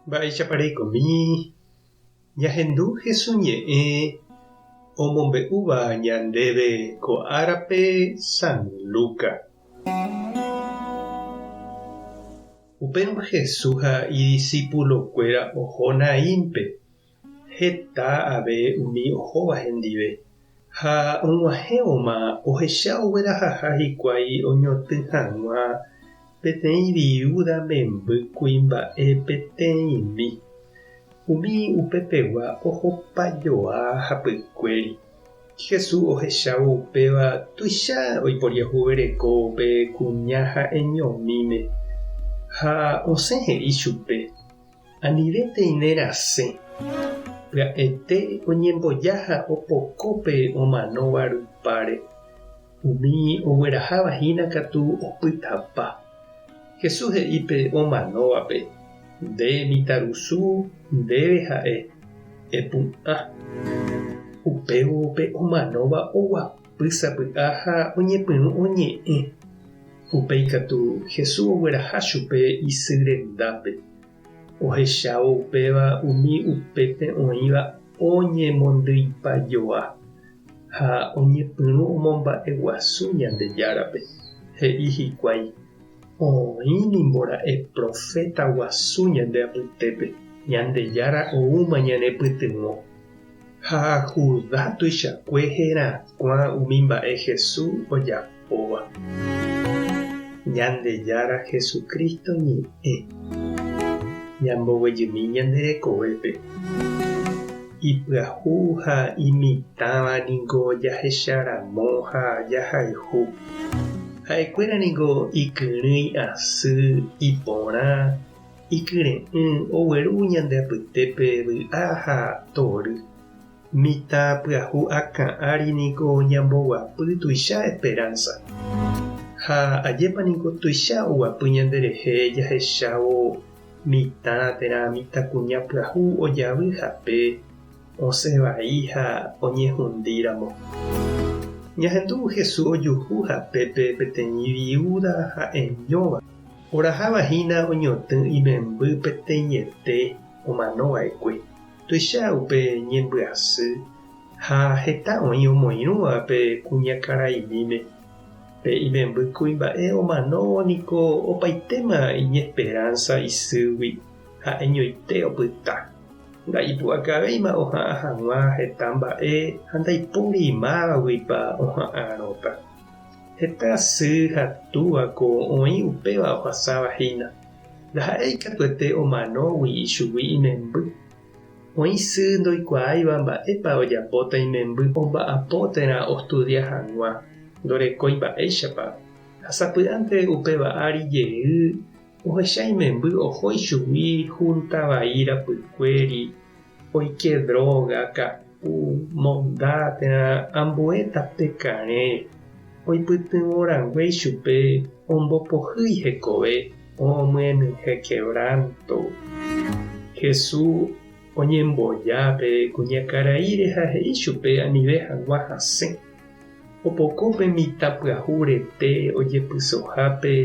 Mba'éichapa reikomi ñahendu Hesu ñe'ẽ omombe'úva ñandéve ko árape San Luca. Upérõ Hesu ha idisípulokuéra oho Naínpe, heta ave umi ohóva hendive. Ha og̃uahẽvoma ohecha oguerahaha hikuái oñotỹ hag̃ua peteĩ viúda memby kuimba'e peteĩmi. Umi upepegua ohopa joa hapykuéri. Jesús ohechávo upéva tuicha oiporiahuvereko upe kuña ha'eñomíme, ha osẽ he'i chupe, Anivétei ne rasẽ. Pya'ete oñemboja ha opoko pe omanóva rupáre. Umi ogueraháva hína katu opytapa. Jesús he'i pe omanóvape, Nde mitãrusu, ndéve ha'e, epu'ã. Upévo pe omanóva oguapy sapy'a ha oñepyrũ oñe'ẽ. Upéi katu Jesús ogueraha chupe isy rendápe. Ohechávo upéva umi upépe oĩva oñemondyipajoa ha oñepyrũ omomba'eguasu Ñandejárape. He'i hikuái, Oĩ nimbora'e proféta guasu ñande apytépe, Ñandejára oúma ñanepytyvõ. Ha Judá tuichakue herakuã umi mba'e Jesús ojapóva. Ñandejára Jesucristo ñe'ẽ. Ñamboguejymi ñande rekovépe. Ipyahu ha imitãva ningo jahecharamo ha jahayhu. Ha'ekuéra ningo ikyrỹi asy, iporã, ikyre'ỹ, ogueru ñande apytépe vy'a ha tory. Mitã pyahu akã ári niko ñamboguapy tuicha esperanza. Ha ajépa niko tuicha oguapy ñanderehe jahechávo mitã térã mitãkuña pyahu ojavy hape osẽ vai ha oñehundíramo. Ñahendu Jesús ojuhu hapépe peteĩ viúda ha'eñóva, oraháva hína oñotỹ imemby peteĩete omanova'ekue. Tuicha upe ñembyasy ha heta oĩ omoirũva pe kuñakaraimíme. Pe imemby kuimba'e omanóvo niko opaitéma iñesperánsa isýgui ha'eñoite opyta. Nda'ipu'akavéima oha'ã hag̃ua heta mba'e ha ndaipóri mávaguipa oha'ãrõta. Heta sy ha túvako oĩ upéva ohasáva hína. Ndaha'éi katuete omanógui ichugui imemby. Oĩ sy ndoikuaáiva mba'épa ojapóta imemby omba'apo térã ostudia hag̃ua, ndorekói mba'éichapa, ha sapy'ánte upéva ári jey ohecha imemby oho ichugui húnta vai rapykuéri, oike dróga, ka'u, monda térã ambue tape karẽ, oipytyvõ rangue ichupe ombopohýi hekove omyenyhẽ quebranto. Jesús oñemboja pe kuñakaraíre ha he'i chupe anive hag̃ua hasẽ. Opoko pe mitã pyahu rete ojepysohápe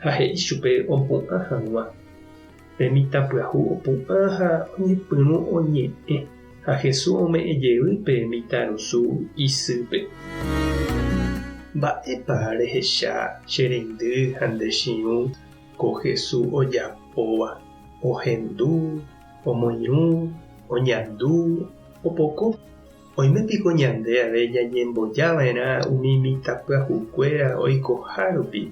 ha he'i chupe opu'ã hag̃ua. Pe mitã pyahu opu'ã ha oñepyrũ oñe'ẽ, ha Jesús ome'ẽ jey pe mitãrusu isýpe. Mba'épa rehecha che reindy ha nde chiũ ko Jesús ojapóva? Ohendu, omoirũ, oñandu, opoko. Oime piko ñande ave ñañemboja va'erã umi mitãpyahukuéra oikoha rupi,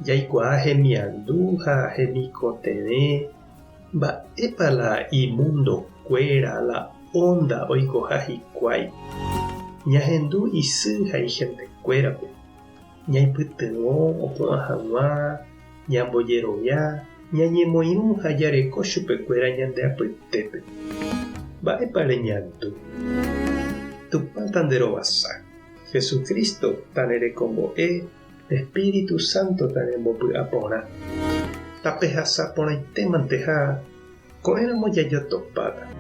jaikuaa hemiandu ha hemikotevẽ, mba'épa la imundokuéra, la ónda oikoha hikuái. Ñahendu isy ha ihentekuérape, ñaipytyvõ opu'ã hag̃ua, ñambojerovia, ñañemoirũ ha jareko chupekuéra ñande apytépe. Mba'épa reñandu? Tupã tanderovasa, Jesucristo tanerekombo'e, Espíritu Santo tanembopy'aporã. Tapehasa porãitémante ha ko'ẽramo jajotopáta.